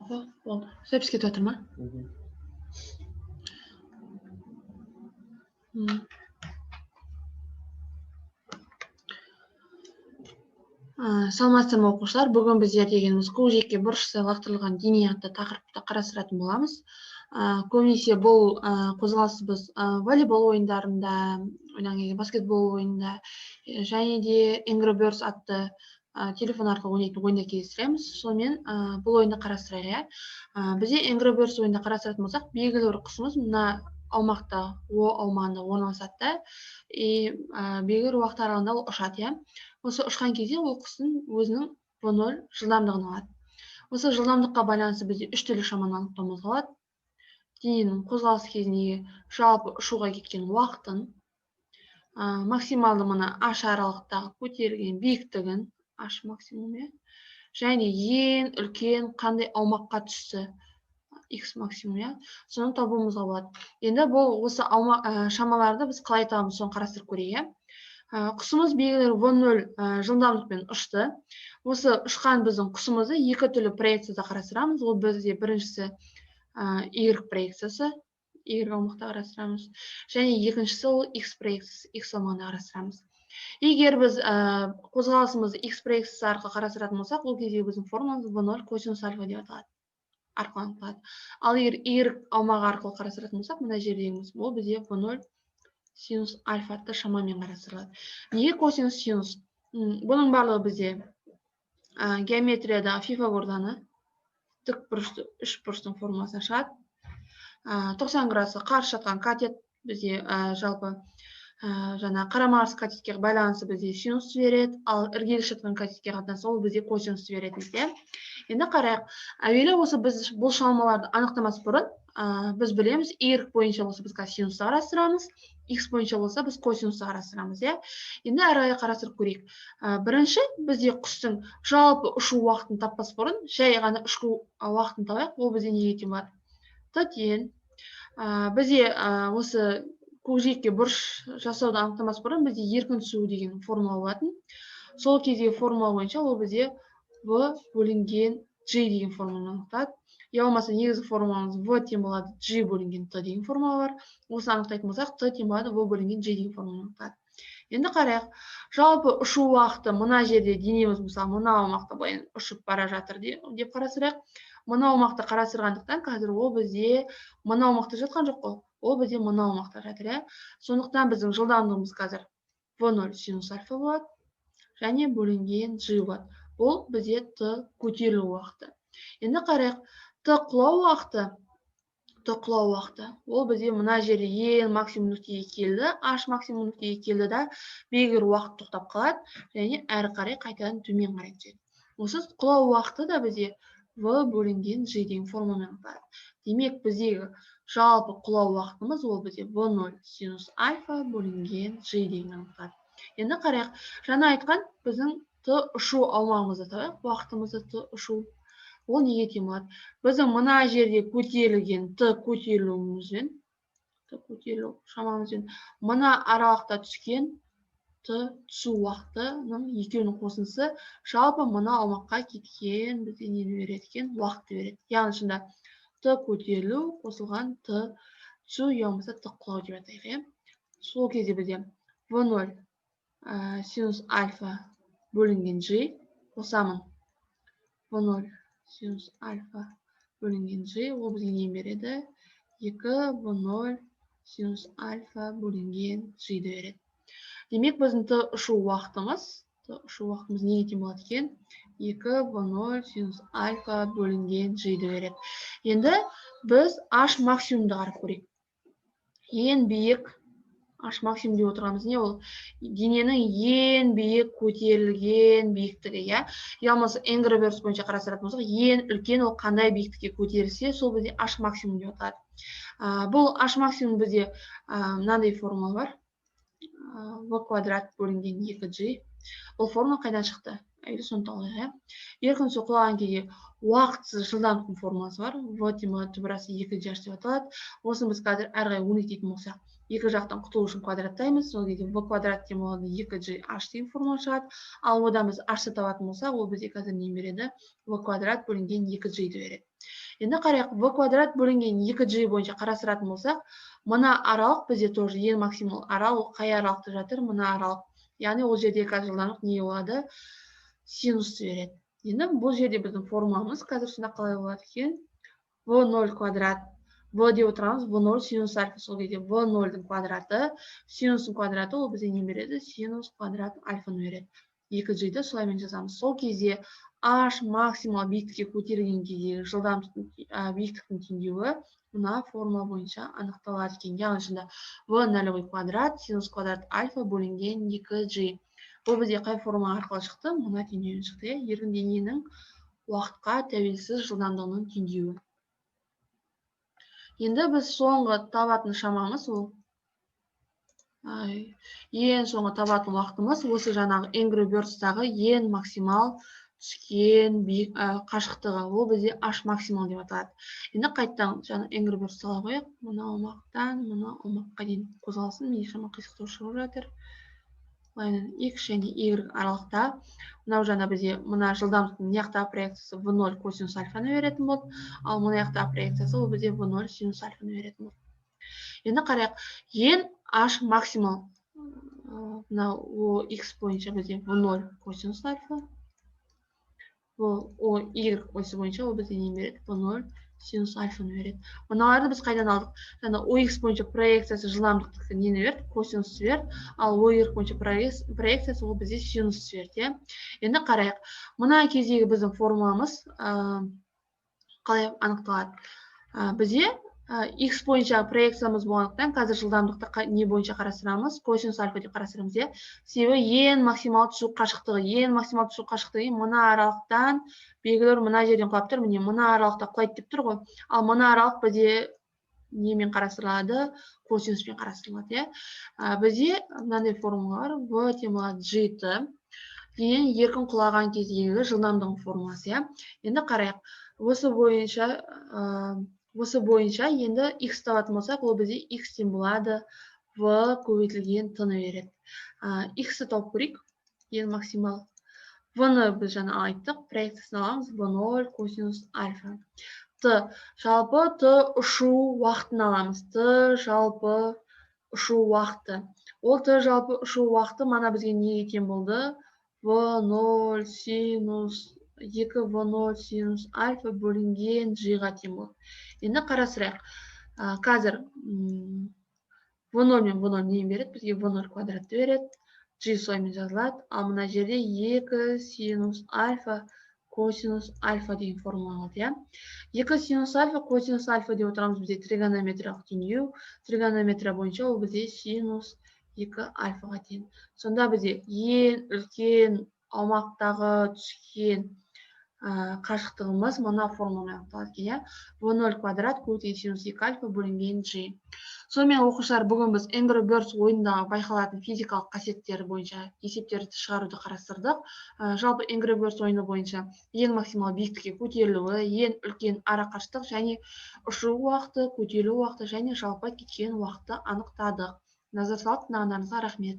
Болды, запись кетіп жатыр ма? Саламатсыздар ма, оқушылар? Бүгін біздер дегеніміз көкжиекке бұрышты лақтырылған дене атты тақырыпты қарастыратын боламыз. Көбінесе бұл қозғалысты біз волейбол ойындарында ойнаған кезде, баскетбол ойынында және де Angry Birds атты телефон арқылы ойнайтын ойында кездестіреміз. Сонымен, бұл ойынды қарастырайық, иә. Бізде Angry Birds ойында қарастыратын болсақ, белгілі бір құсымыз мына аумақта, О аумағында орналасады да, и белгілі бір уақыт аралығында ол ұшады, иә. Осы ұшқан кезде ол құстың өзінің V0 жылдамдығын алады. Осы жылдамдыққа байланысты бізде үш түрлі шаманы анықтауымызға болады. Дененің қозғалыс кезіндегі жалпы ұшуға кеткен уақытын, максималды мына H аралықтағы көтерілген биіктігін, H максимум, иә, және ең үлкен қандай аумаққа түсті, X максимум, иә, соны табуымызға болады. Енді бұл осы шамаларды біз қалай табамыз, соны қарастырып көрейік, иә. Құсымыз белгілі бір V0 жылдамдықпен ұшты. Осы ұшқан біздің құсымызды екі түрлі проекцияда қарастырамыз. Ол бізде біріншісі, Y проекциясы, Y аумақта қарастырамыз, және екіншісі ол X проекциясы, X аумағында қарастырамыз. Егер біз қозғалысымызды X проекциясы арқылы қарастыратын болсақ, ол кезде біздің формуламыз V0 косинус альфа деп аталады, арқылы анықталады. Ал егер Y аумағы арқылы қарастыратын болсақ, мына жердегіміз ол бізде V0 синус альфа атты шамамен қарастырылады. Неге косинус, синус? Бұның барлығы бізде, геометрияда Пифагор заңы, тік бұрышты үш бұрыштың формуласынан шығады. 90 градусқа қарсы жатқан катет бізде, жалпы, жаңа қарама-қарсы катетке байланысты бізде синус береді, ал іргелес жатқан катетке қатынасы ол бізде косинус береді, иә. Енді қарайық. Әуелі осы біз бұл шамаларды анықтамас бұрын, біз білеміз, Y бойынша болса біз қазір синусты қарастырамыз, X бойынша болса біз косинусты қарастырамыз, иә. Енді әрі қарай қарастырып көрейік. Бірінші бізде құстың жалпы ұшу уақытын таппас бұрын жай ғана ұшу уақытын табайық. Ол бізде неге тең болады? Т тең. Бізде, осы көкжиекке бұрыш жасауды анықтамас бұрын бізде еркін түсу деген формула болатын. Сол кездегі формула бойынша ол бізде В бөлінген G деген формуланы анықтады. Я болмаса негізгі формуламыз В тең болады G бөлінген Т деген формула бар. Осыны анықтайтын болсақ, Т тең болады В бөлінген G деген формуланы анықтады. Енді қарайық. Жалпы ұшу уақыты мына жерде денеміз, мысалы, мына аумақта былай ұшып бара жатыр деп қарастырайық. Мына аумақты қарастырғандықтан қазір ол бізде мына аумақта жатқан жоқ қой. Ол бізде мына аумақта жатыр, иә. Сондықтан біздің жылдамдығымыз қазір V0 синус альфа болады және бөлінген G болады. Бұл бізде Т көтерілу уақыты. Енді қарайық. Т құлау уақыты, Т құлау уақыты. Ол бізде мына жерде ең максимум нүктеге келді, H максимум нүктеге келді да, белгілі бір уақыт тоқтап қалады және әрі қарай қайтадан төмен қарай түседі. Осы құлау уақыты да бізде В бөлінген G деген формуламен анықталады. Демек, біздегі жалпы құлау уақытымыз ол бізде V0 синус альфа бөлінген G деген анықталады. Енді қарайық. Жаңа айтқан біздің Т ұшу аумағымызды табайық, уақытымызды Т ұшу. Ол неге тең болады? Біздің мына жерде көтерілген Т көтерілуімізбен, Т көтерілу шамамызбен мына аралықта түскен Т түсу уақытының екеуінің қосындысы жалпы мына аумаққа кеткен бізде нені береді екен? Уақытты береді. Яғни шында Т көтерілу қосылған Т түсу, я болмаса Т құлау деп атайық, иә. Сол кезде бізде V0, синус альфа бөлінген G қосамын V0 синус альфа бөлінген G, ол бізге нені береді? 2 V0 синус альфа бөлінген G-ді береді. Демек, біздің Т ұшу уақытымыз неге тең болады екен? 2 V0 синус альфа бөлінген G-ді береді. Енді біз H максимумды қарап көрейік. Ең биік H максимум деп отырғанымыз не ол? Дененің ең биік көтерілген биіктігі, иә? Я болмаса Angry Birds бойынша қарастыратын болсақ, ең үлкен ол қандай биіктікке көтерілсе, сол бізде H максимум деп аталады. Бұл H максимум бізде, мынандай формула бар. В квадрат бөлінген екі G. Бұл формула қайдан шықты? Әуелі соны талқылайық, иә. Еркін түсу құлаған кезде уақытсыз жылдамдықтың формуласы бар. В тең болады түбір асты екі G H деп аталады. Осыны біз қазір әрі қарай өрнектейтін болсақ, Екі жақтан құтылу үшін квадраттаймыз. Сол кезде v квадрат тең болады 2g h деген формула шығады. Ал одан біз h-ты табатын болсақ, ол бізге қазір не береді? V квадрат бөлінген 2g-ді береді. Енді қарайық, v квадрат бөлінген 2g бойынша қарастыратын болсақ, мына аралық бізде тоже ең максимал аралық. Қай аралықта жатыр? Мына аралық. Яғни ол жерде қазір жылдамдық не болады? Синусты береді. Енді бұл жерде біздің формуламыз қазір сонда қалай болады екен? В 0 квадрат, в деп отырамыз, в 0 синус альфа. Сол кезде в 0-дың квадраты, синустың квадраты, ол бізге не береді? Синус квадрат альфаны береді. 2 g-ді солаймен жазамыз. Сол кезде h максимал биіктікке көтерілген кездегі жылдамдықтың, биіктіктің теңдеуі мына формула бойынша анықталады екен. Яғни сонда в нолевой квадрат синус квадрат альфа бөлінген 2 g. Бұл бізде қай формула арқылы шықты? Мына теңдеуден шықты, иә, еркін дененің уақытқа тәуелсіз жылдамдығының теңдеуі. Енді біз соңғы табатын шамамыз, ол ең соңғы табатын уақытымыз, осы жаңағы Angry Birds-тағы ең максимал түскен биік қашықтығы, ол бізде h максимал деп аталады. Енді қайтадан жаңа Angry Birds сала қояйық. Мына аумақтан мына аумаққа дейін қозғалсын. Менде шама қисықтау шығып жатыр. Былайынан x және y аралықта мынау жаңа бізде мына жылдамдықтың мына жақтағы проекциясы в 0 косинус альфаны беретін болды, ал мына жақтағы проекциясы, ол бізде в 0 синус альфаны беретін болды. Енді қарайық, ең h максимал мынау о x бойынша бізде в 0 косинус альфа, бұл о y осі бойынша ол бізде не береді? В 0 синус альфаны береді. Мыналарды біз қайдан алдық? Жаңа ОХ бойынша проекциясы жылдамдықтікі нені берді? Косинус берді. Ал ОY бойынша проекциясы, ол бізде синус берді, иә. Енді қарайық, мына кездегі біздің формуламыз қалай анықталады? Бізде x бойынша проекциямыз болғандықтан, қазір жылдамдықты не бойынша қарастырамыз? Косинус альфа деп қарастырамыз, иә. Себебі ең максимал түсу қашықтығы, ең максимал түсу қашықтығы мына аралықтан белгілі мына жерден құлап тұр. Міне, мына аралықта құлайды деп тұр ғой. Ал мына аралық бізде немен қарастырылады? Косинуспен қарастырылады, иә. Бізде мынандай формула бар: в тең болады g т, дененің еркін құлаған кездегі жылдамдығының формуласы, иә. Енді қарайық, осы бойынша енді x табатын болсақ, ол бізде x тең болады в көбейтілген т-ны береді. X-ті тауып көрейік. Ең максимал в-ны біз жаңа айттық, проекциясын аламыз: в 0 косинус альфа. Т жалпы, т ұшу уақытын аламыз. Т жалпы ұшу уақыты, ол т жалпы ұшу уақыты мана бізге неге тең болды? В 0 синус, 2 в 0 синус альфа бөлінген g-ға тең болды. Енді қарастырайық. Қазір в 0 мен в 0 нені береді бізге? В 0 квадратты береді. G солаймен жазылады. Ал мына жерде 2 синус альфа косинус альфа деген формула қалды, иә. 2 синус альфа косинус альфа деп отырамыз. Бізде тригонометриялық теңдеу. Тригонометрия бойынша ол бізде синус 2 альфаға тең. Сонда бізде ең үлкен аумақтағы түскен қашықтығымыз мына формуламен анықталады екен, иә: в 0 квадрат көбейтілген синус 2 альфа бөлінген g. Сонымен, оқушылар, бүгін біз Angry Birds ойындағы байқалатын физикалық қасиеттері бойынша есептерді шығаруды қарастырдық. Жалпы Angry Birds ойыны бойынша ең максимал биіктікке көтерілуі, ең үлкен арақашықтық және ұшу уақыты, көтерілу уақыты және жалпы кеткен уақытты анықтадық. Назар салып тыңдағандарыңызға рахмет.